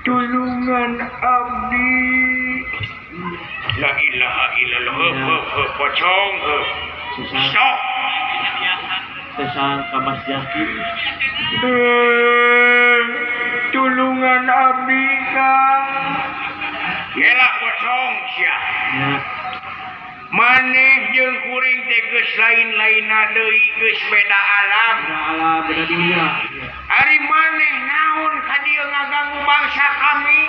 Tulungan abdi. La ilaha illallah. Pocong. Stop. Sesang ka Mas Jaki. Tulungan abdi Kang. Gela pocong sia. Maneh jeung kuring teh geus lain-lainna deui geus beda alam. Beda alam, beda dunia. Ari maneh naon ka dieu ngaganggu bangsa kami?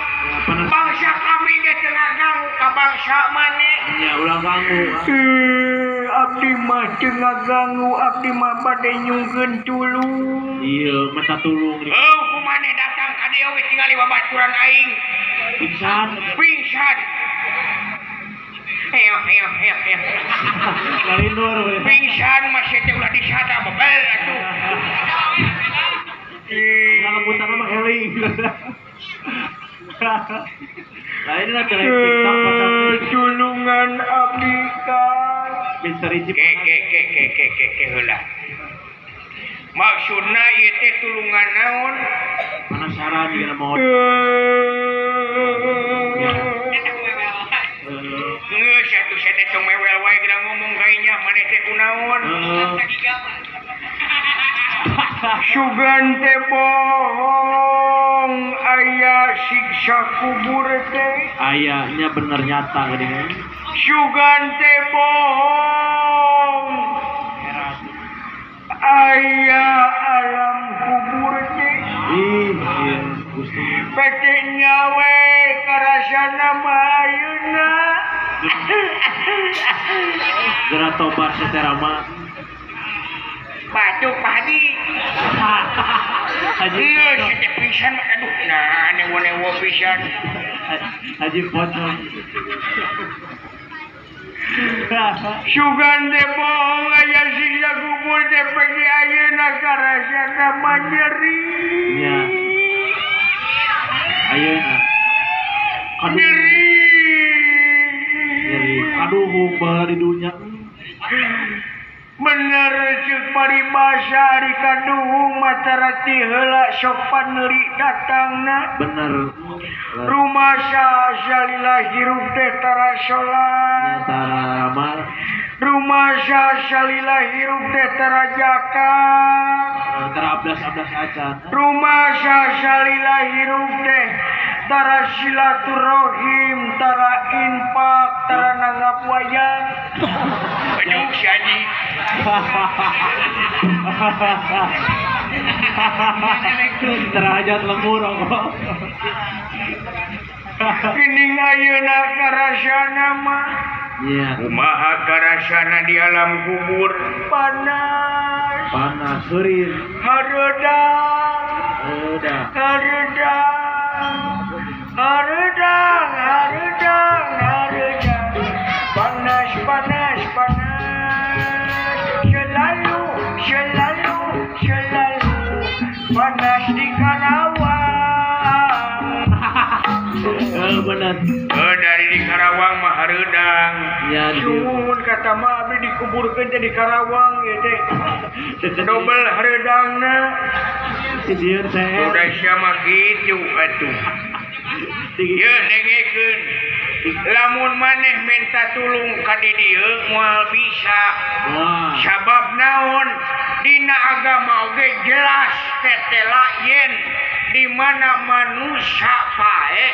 Bangsa kami ge teu ngaganggu ka bangsa maneh. Nya ulah ganggu. Abdi mah teu ngaganggu, abdi mah bade nyungkeun tulung. Iya, mata tulung. Heuh, ku maneh datang ka dieu we tingali babaturan aing. Pingsan. Pingsan. Ayo. Lalinur we. Pingsan masih teh ulah disada bebel atuh. Ngalebutan mah heling. Lain lah celeng TikTok pocong. Tulungan abdi Kang. Misteri Ke ke heula. Maksudna ieu teh tulungan naon? Penasaran jeung mau. Geus atuh sia teh tong mewel wae geura ngomong ka inya maneh teh kunaon? Sugan teh bohong aya siksa kubur teh. Aya nya bener nyata geuning. Sugan teh bohong aya alam kubur teh. Ih, iya Gusti. Pete nyawe karasana mah ayeuna. Geura tobat seterama. Batu padi. Haji geus teh pisan aduh nah newo-newo pisan. Haji pocong. Sugan teh bohong aya siksa kubur teh pagi ayeuna karasana mah nyeri. Nya. Ayeuna. Nyeri. Nyeri. Kaduhung baheula di dunya. Bener ceuk paribasa ari kaduhung matarati heula sok paneuri datangna. Bener. Rumasa salila hirup teh tara salat. Tara amal. Rumasa salila hirup teh tara zakat. Tara abdas-abdas acan. Rumasa salila hirup teh tara silaturahim, tara infak, tara nanggap wayang. Aduh si Haji. Tara hajat lembur ongkoh. Geuning ayeuna karasana mah. Iya. Kumaha karasana di alam kubur? Panas. Panas seurin. Hareudang. Hareudang. Hareudang. Hareudang, hareudang, hareudang. Panas, panas, panas. Selalu, selalu, selalu panas di Karawang. Benar. Dari di Karawang mah hareudang. Ya, suhun kata mah abdi dikuburkeun teh di Karawang ieu teh. Dobel hareudangna. Si sieun saya. Udah sia mah kitu atuh. Ye dengekeun. Lamun maneh minta tulung ka di dieu moal bisa. Sabab naon? Dina agama oge jelas tetela yen di mana manusia paeh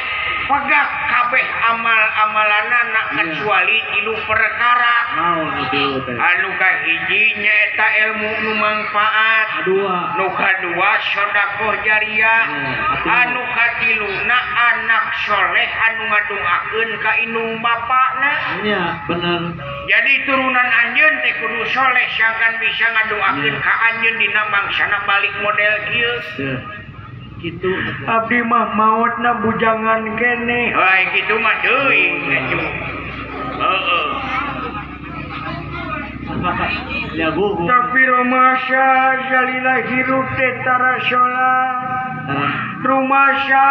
pegak kabeh amal-amalanana kecuali tilu perkara. Anu kahiji nyaeta ilmu nu mangfaat, nu kadua sedekah jariah, anu katiluna anak soleh anu ngadungakeun ka indung bapakna. Nya bener. Jadi turunan anjeun teh kudu soleh sangkan bisa ngadungakeun ka anjeun dina bangsana balik model kieu. Gitu. Abdi mah maotna bujangan kene. Heuh kitu mah teuing. Heeh. Ya gugu. Tapi rumasa salila hirup teh tara salat. Rumasa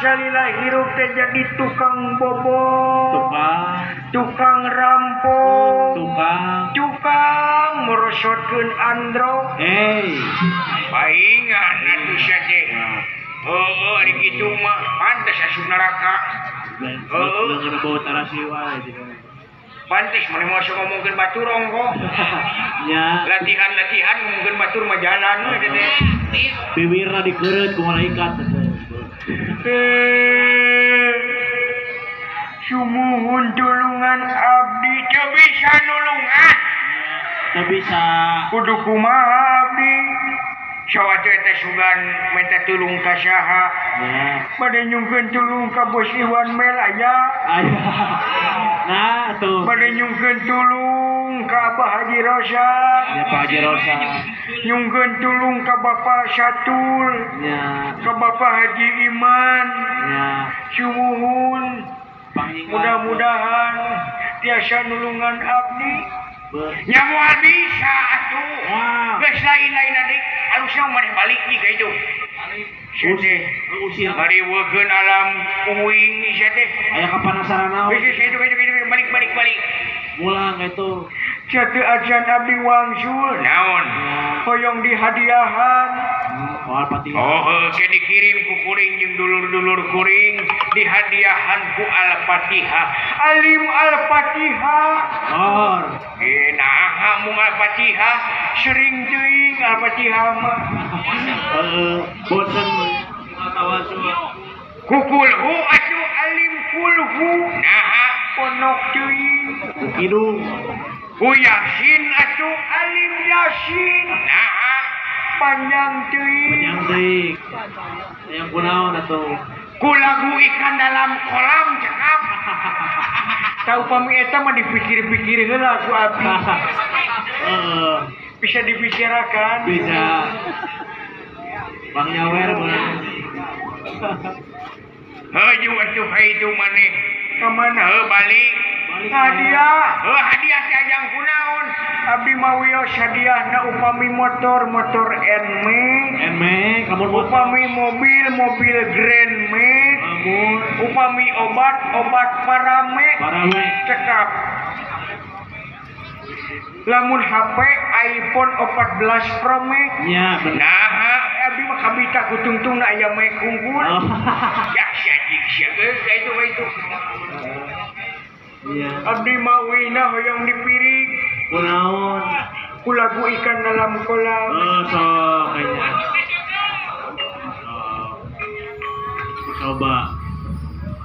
salila hirup teh jadi tukang bobo. Tukang rampok. Tukang merosotkeun androk. Hei. Paingan atuh sia teh. Heueuh bari kitu mah pantes asup neraka. Heeh. Leungeun bau tarasi wae. Pantes maneh mah sok ngomongkeun batur ongkoh. Nya. Latihan-latihan ngomongkeun batur mah jalan we teh. Biwirna dikeureut ku malaikat. Sumuhun tulungan abdi teu bisa nulungan. Teu bisa. Kudu kumaha abdi? Sawat teh sugan minta tulung ka saha? Bade nyungkeun tulung ka Bos Iwan Mel aya. Aya. Nah, tuh. Bade nyungkeun tulung ka Abah Haji Rosa. Ya, Pak Haji Rosa. Nyungkeun tulung ka Bapak Satul. Ya. Ka Bapak Haji Iman. Ya. Sumuhun. Mudah-mudahan tiasa nulungan abdi. Nya moal bisa atuh. Geus lain-lain adik alusna maneh balik di ka itu. Sia teh ngariweukeun alam uing sia teh. Aya kapanasaran naon? Geus itu balik balik balik. Mulang itu. Sia teu acan abdi wangsul. Naon? Hoyong dihadiahan. Oh, ke dikirim ku kuring jeung dulur-dulur kuring dihadiahan ku Al-Fatihah. Alim Al-Fatihah. Oh. Nah, mung Al-Fatihah sering teuing Al-Fatihah mah. Heeh, bosen tawasul. Ku kulhu atuh alim kulhu. Nah, ponok teuing. Ku kidung. Ku yasin atuh alim yasin. Nah, panjang teuing. Panjang teuing. Yang kunaon atuh? Ku lagu ikan dalam kolam cekap. Tahu pami eta mah dipikir-pikir heula ku abdi. Heeh. Bisa dibicarakan. Bisa. Bang Nyawer mah. Heuju atuh haitu maneh. Ka mana heuh balik? Hadiah. Heuh hadiah si ajang kunaon? Abdi mah wios hadiahna upami motor motor Nmax. Nmax, lamun upami mobil mobil Grand Max. Lamun upami obat obat Parame. Parame. Cekap. Lamun HP iPhone 14 Pro Max. Nya bener. Nah, abdi mah kabita ku tungtungna aya Mac unggul. Oh. Ya sia jik sia geus ka itu ka itu. Iya. Abdi mah uihna hoyong dipiring. Kunaon? Ku lagu ikan dalam kolam. Oh, sok kayaknya. Sok. Coba.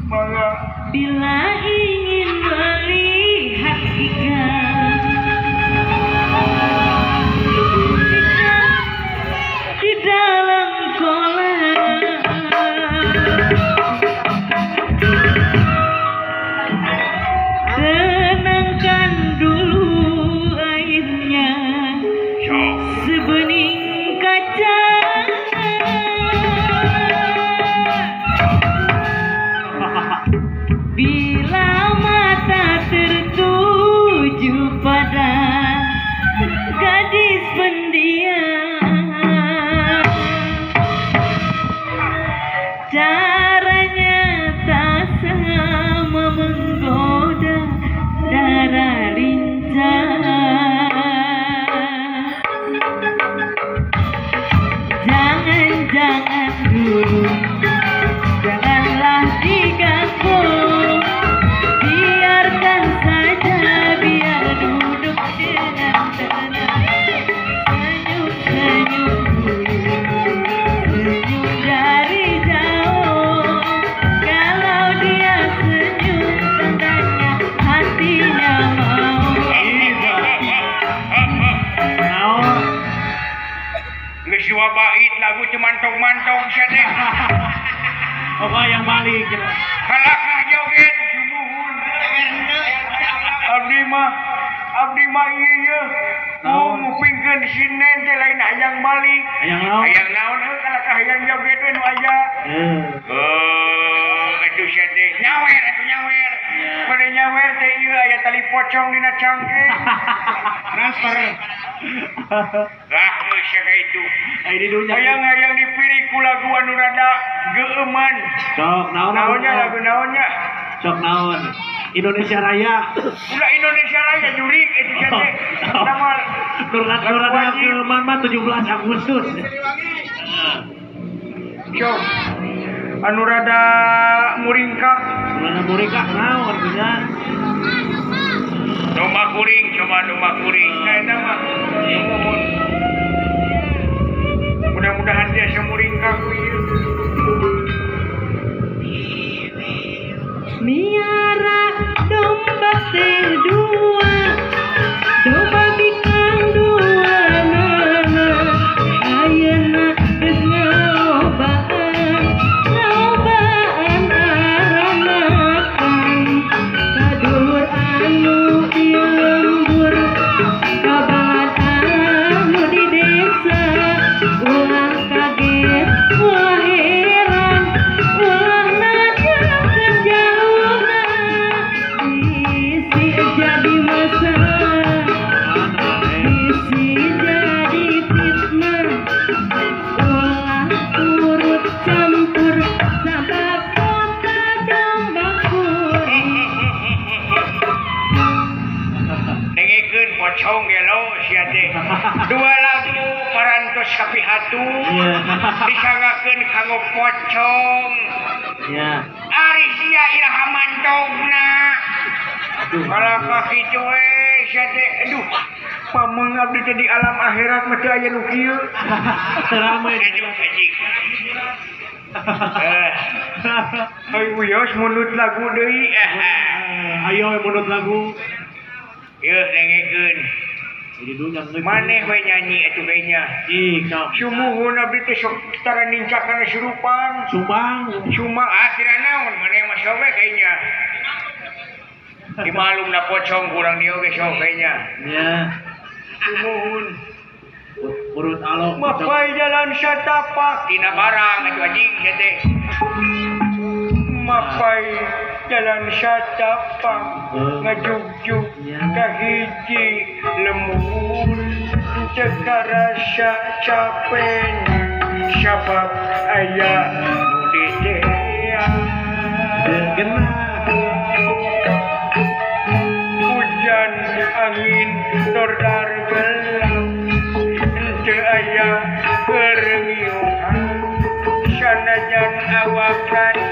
Mangga. Bila ingin melihat ikan di dalam kolam, tenangkan dulu airnya sebening kaca. Bila mata tertuju pada gadis pendiam, caranya tak sama menggoda darah lincah. Jangan-jangan dulu, janganlah diganggu, biarkan saja, biar duduk dengan tenang. Senyum-senyum dulu, senyum dari jauh. Kalau dia senyum, tandanya hatinya mau. Naon? Geus dua bait lagu teu mantog-mantog sia teh. Oh, yang balik. Kalakah joget sumuhun. Abdi mah ieu ye. Mau ngupingkeun sinden teh lain hayang balik. Hayang naon? Hayang naon heuh kalakah hayang joget we nu aya. Heuh. Atuh sia teh nyawer atuh nyawer. Bade nyawer teh ieu aya tali pocong dina cangke. Transfer. Lah geus sia ka itu. Ai di dunya. Hayang-hayang dipilih ku lagu anu rada geueuman. Sok naon naonnya lagu naonnya? Sok naon? Indonesia Raya. Ulah Indonesia Raya jurik itu sia teh. Nama Rada geueuman mah 17 Agustus. Sok. Anu rada muringkak. Rada muringkak naon artinya? Domba kuring, coba domba kuring. Nah eta mah nuhun. Mudah-mudahan dia muringkak ku ieu. Miara domba teh dua, domba bikang dua nana, ayeuna geus ngalobaan, ngalobaan aranakan, ka dulur anu di lembur, ka balad anu di desa, ulah kaget, ulah heran, ulah nanyakeun jauhna, bisi jadi masalah, bisi jadi fitnah, ulah turut campur, sabab kota domba kuring. Dengekeun pocong gelo sia teh. Dua lagu parantos kapihatu. Disangakeun kanggo pocong. Ya. Ari sia iraha mantogna. Kalau kakitu we sia teh aduh. Pameung abdi teh di alam akhirat mah teu aya nu kieu. Teu rame. Aduh anjing. Ayo wios mundut lagu deui. Ayo mundut lagu. Yeuh dengekeun. Maneh we nyanyi atuh we nya. Ih, sok. Sumuhun abdi teh sok tara nincak kana surupan. Sumbang. Cuma kira naon maneh mah sok we kayaknya. Di malumna pocong kurang dieu ge sok kayaknya. Ya. Sumuhun. Urut alok. Mapai jalan satapak tina barang atuh anjing sia teh. Mapai jalan satapak ngajugjug ka hiji lemur teu karasa capena sabab aya nu diteang. Hujan angin dordar gelap teu aya kerengiuhan sanajan awak.